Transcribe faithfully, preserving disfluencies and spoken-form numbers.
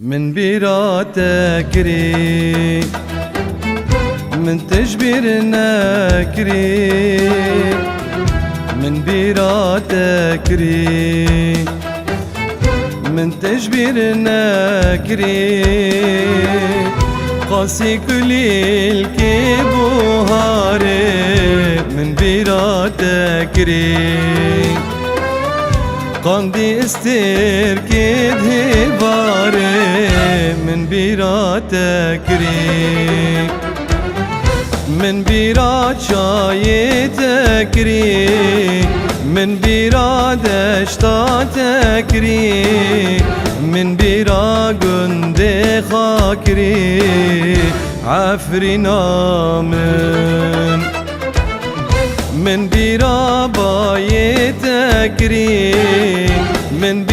Min bîra te kirî, min te ji bîr nekirî. Min bîra te kirî, min te ji bîr nekirî. Qasî kulîlkê buharê, min bîra te kirî. Qandî stêrkê dêvarê, min bîra te kirî. Min bîra çayê te kirî, min bîra deşta te kirî, min bîra gundê xwe kirî, Efrîna min. Min bîra bayê te kirî, min